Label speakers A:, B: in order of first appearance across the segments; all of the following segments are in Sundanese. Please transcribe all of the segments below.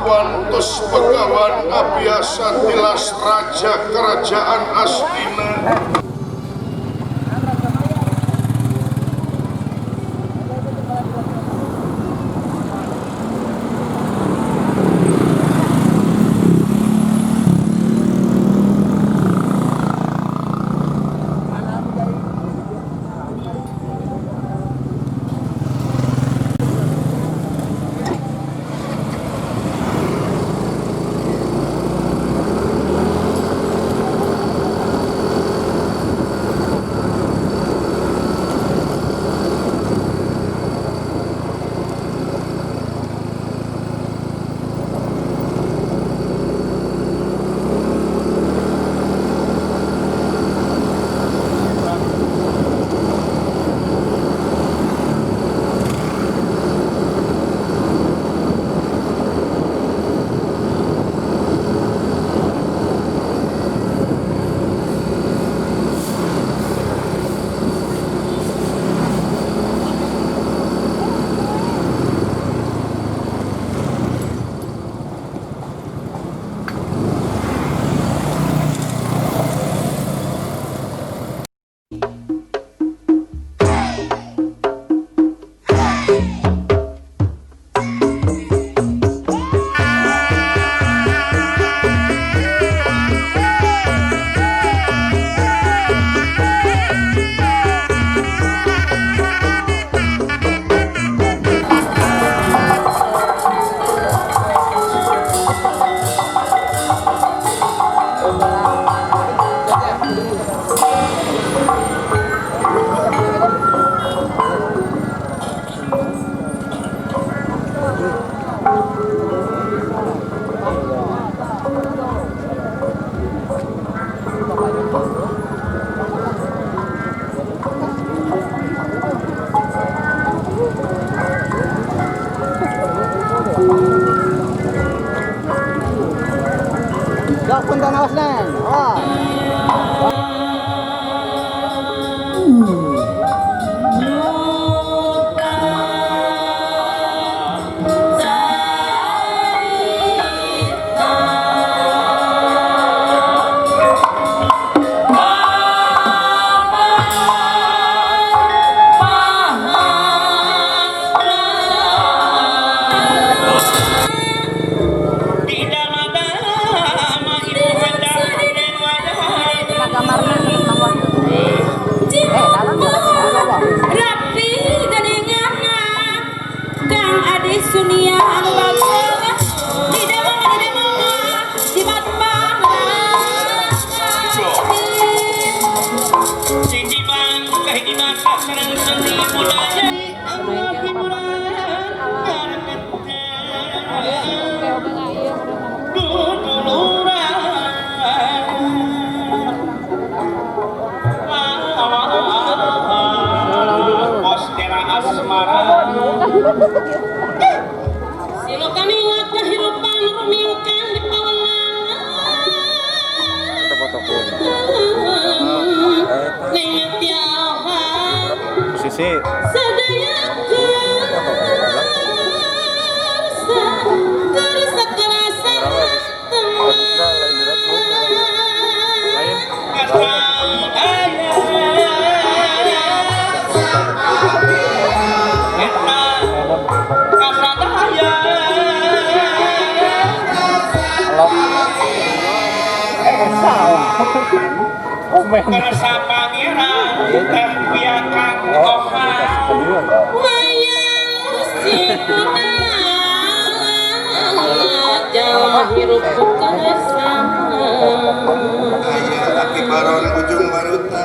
A: Pawantos Begawan Abiyasa tilas raja kerajaan Astina.
B: Silakan ingat kehidupan rumiukan di pawenang. Neng tiaohan
C: posisi
B: sadaya kersa kerasa
D: Kersa pangeran teh piakang oha
B: wayang sikuna jauh hirup kersa
A: aya aki baron ujung baruta.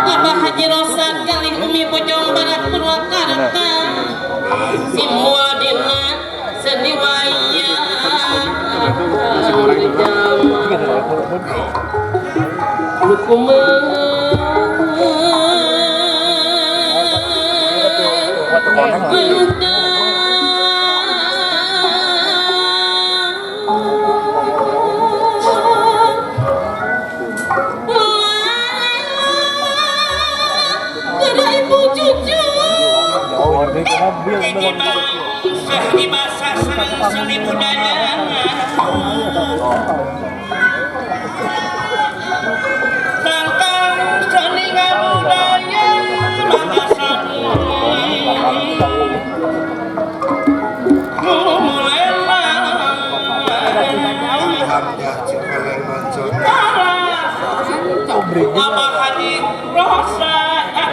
B: Abah Haji Rosan kali Umi Bojong Barat Purwakarta simua dina seni wayang ibu cucu.
D: Hiji bangsa hiji basa sareng seni budaya. Tentang seni budaya maka seni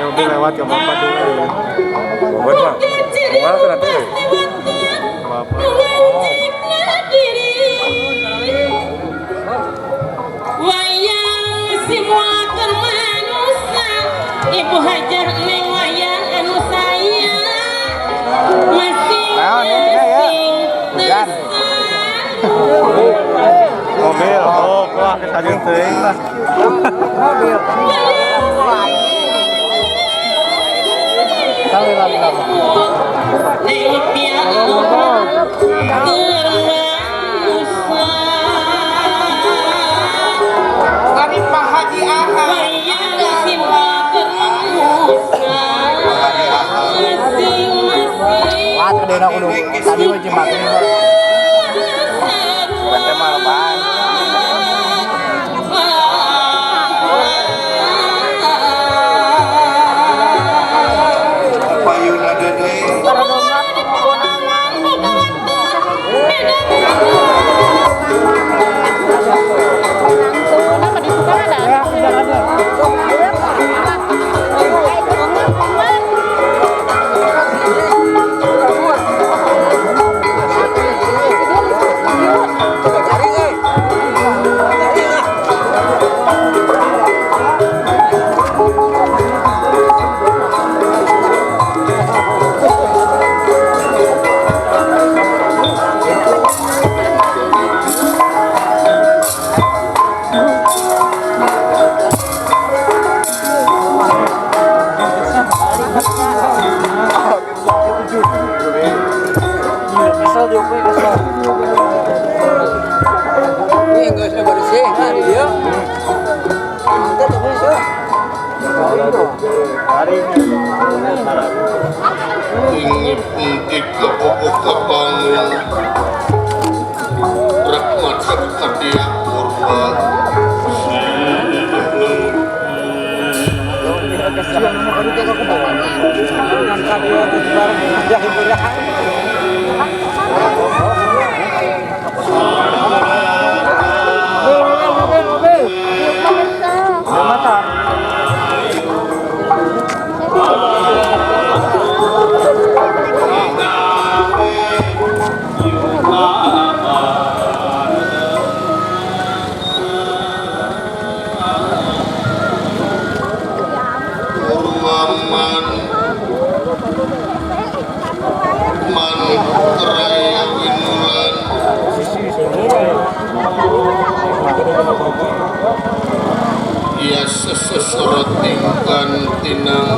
C: Mobil lewat ke bapak dulu ya. Bapak mah. Kemana tuh nanti?
B: Wayang semua manusia, Ibu Hajar neng wayang anu saya masing-masing
C: mobil, oh, wah kesajeng teuing lah.
E: Mobil.
D: Tadi Pak Haji Ahad.
E: Wah, kedena kudu. Tadi mah jemaah.
C: Bukan mah apaan.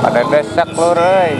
C: Ada desak lur euy.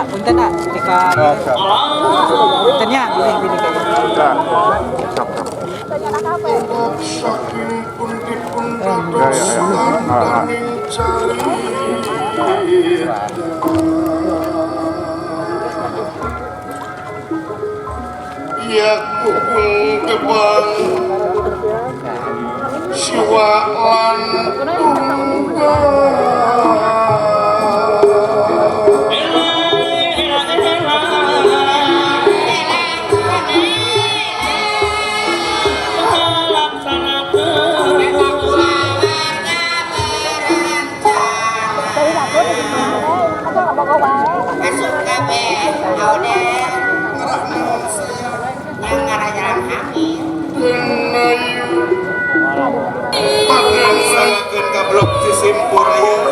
E: Punten ah, ketika puntennya pilih-pilih kayak gitu.
A: Ya kuhung kebang siwa lan tunggal. Nyanggakeun ka blok Sisimpur ieu.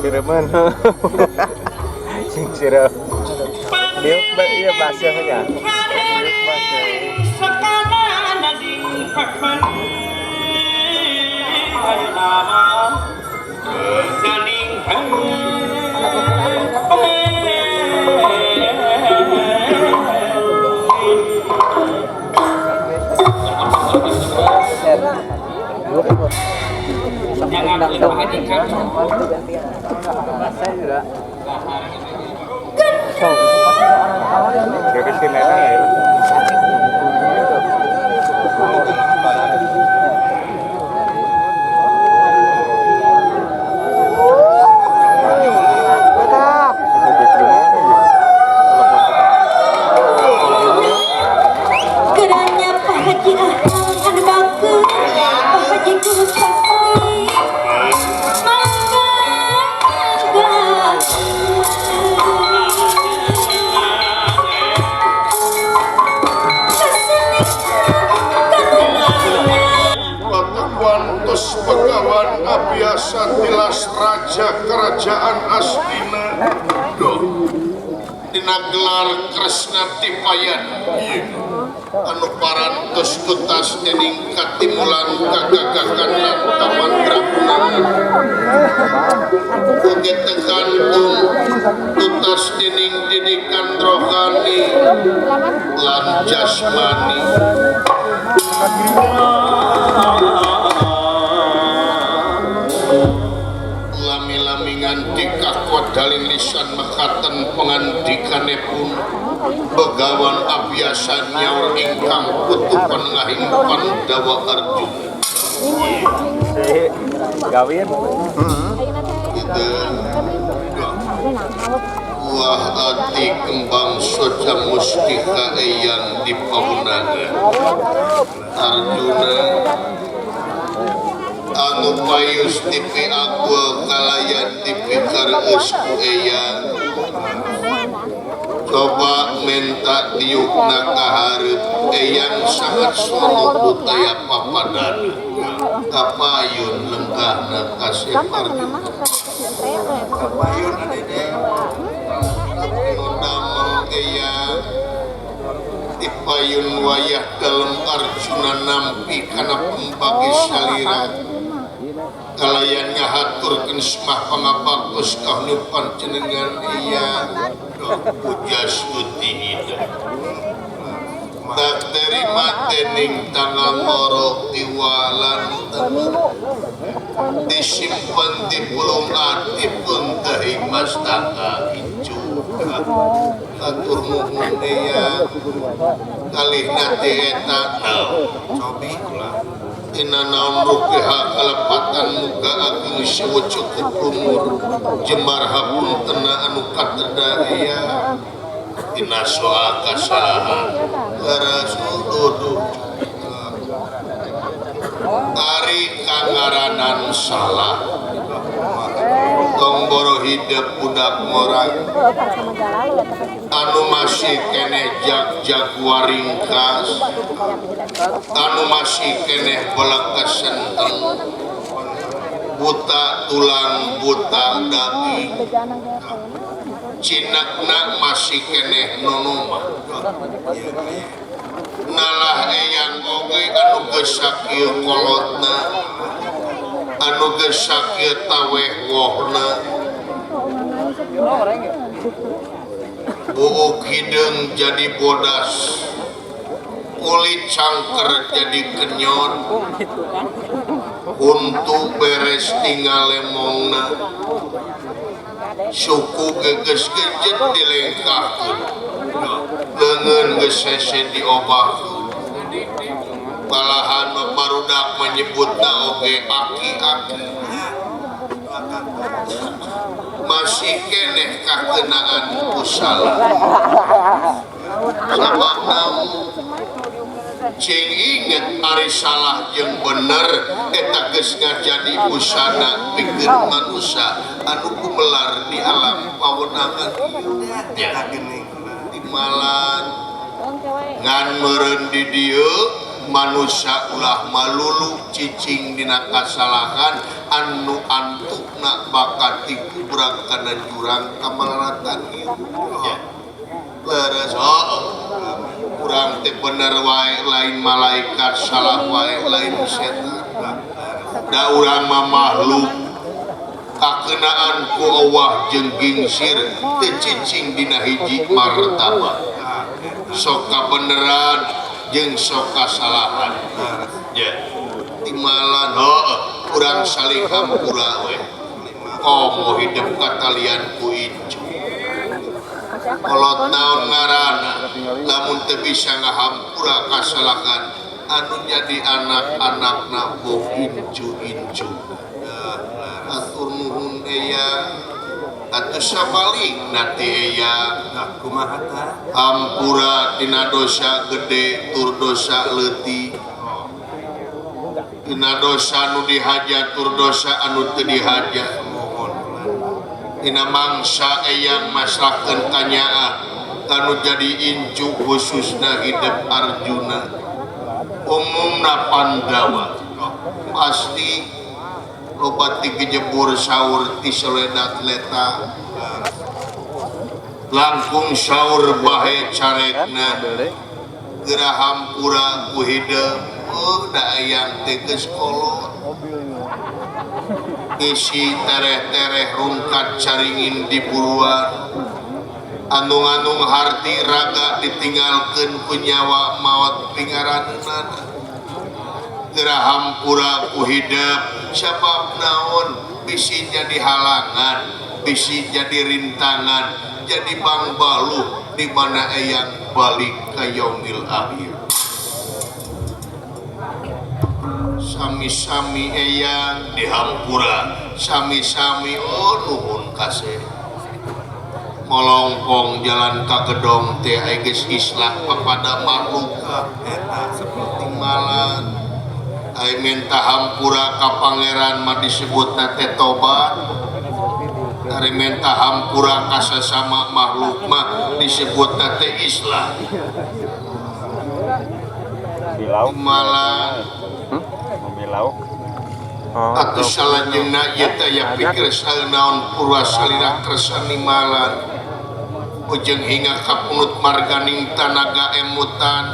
C: Siremen. Sing sirem. Dia iya bahasanya.
A: Begawan Abiyasa tilas raja kerajaan Astina dina gelar Kresna Tipayan anu parantos tutas dening katimulan kagagahan lan kamandragunan ugi tekantun tutas dening didikan rohani lan jasmani. Lami-lami ngandika kodalin lisan mekaten pengandikanipun Begawan Abiyasa nyaur ingkang putu panengahing Pandawa Arjuna.
C: Gawin.
A: Wah ati kembang soja mustika eyang di pawenangan Arjuna anu payus tipi agua kalayan tipi kareus ku eyang coba minta diukna kahareup eyang sangat sono budaya papadana kapayun lenggahna kasih Arjuna kapayun adede nu damel eyang dipayun wayah dalem Arjuna nampi kana pembagi salira kalayan ngahaturkeun semah pangabaktos kahnu panjenengan iya puja stuti hidep. Tak terima dening tanggal ngorok tiwalan disimpan di pulung ati pun tahi mastaka incu atur muhun dia kalih nate eta cobi tina naon rupiah kalepatan muka agung sewu cukup umur jembar hapuntena anu kateda iya tina soal kasalahan rasul ari kangaranan salah tong boro hidup budak ngorang anu masih keneh jag-jag waringkas anu masih keneh belek senteng buta tulang buta daging cinakna masih keneh nonoma nalah eyang oge anu geus sakieu kolotna anu geus sakieu taweh wohna buuk hideung jadi bodas kulit cangker jadi kenyot huntu beres tinggal lemongna suku geges gejet dilengkahkeun leungeun geus hese diobahkeun malahan barudak menyebutna oge aki-aki masih keneh kakenaan ku salah sabab namun cing inget ari salah jeung bener eta geus ngajadi busana pikeun manusia anu gumelar di alam pawenangan ieu timalan ngan meureun di dieu manusia ulah malulu cicing dina kasalahan anu antukna bakal tikubrag kana jurang kamalaratan ieu nya leres urang teh bener wae lain malaikat salah wae lain setan da urang mah makhluk kakenaan ku Allah jeung gingsir teu cicing dina hiji martabat sok kabeneran jeung sok kasalahan nya timalan heuh urang saling hampura we komo hidup katalian ku incu kolot naon ngaranna lamun teu bisa ngahampura kasalahan anu jadi anak-anakna boh incu-incu atur nuhun eyang atuh sabalikna ti eyang
F: kumaha tah
A: hampura tina dosa gede tur dosa leutik tina dosa nu dihaja tur dosa anu teu dihaja tina mangsa eyang masrahkeun kanyaah kanu jadi incu khususna hidup Arjuna umumna Pandawa pasti loba ti gejebur saur ti seledat leta langkung saur bahe carekna geura hampura ku hideung oh da eyang teh geus kolot isi tereh-tereh rungkat caringin di buruan anung-anung harti raga ditinggalkeun ku nyawa maot pingaraneunana geura hampura ku hidup sabab naon bisi jadi halangan bisi jadi rintangan jadi bangbaluh di mana eyang balik ka yaumil akhir sami-sami eyang dihampura sami-sami oh nuhun kasih molongkong jalan ka gedong teh geus islah kepada makhluk
F: eta
A: seperti malan ai minta hampura ka pangeran mah disebutna teh tobat ari minta hampura ka sasama makhluk mah disebutna teh islah malan
C: Oh,
A: atuh salajengna ieu teh aya pikir naon purwa salira kersa nimalan ujung hingga kapunut marganing tanaga emutan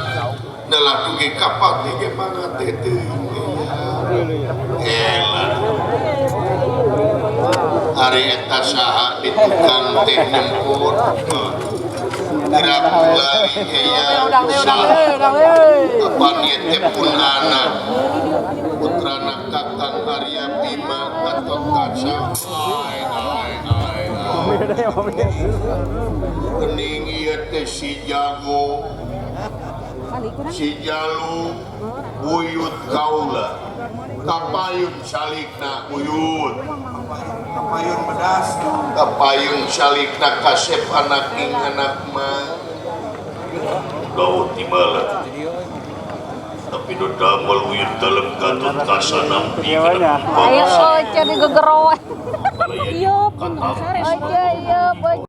A: dalah dugi kapati ge mangga teh teuing elah ari eta saha di tukang teh nyempur. Kira lali Apa ieu teh pun anak putrana Kakang Arya Bima Gatotkaca. Kening ieu teh si jago si jalu buyut kaula kapayun salikna buyut
F: Kapayun bedas.
A: Kapayun salikna kasep anak ing anak mah gaut timala tapi nu damel uyut dalem Gatotkaca nampi
G: Ayo, oh, cari gegeroan.
A: Iya,
G: Oke, iya.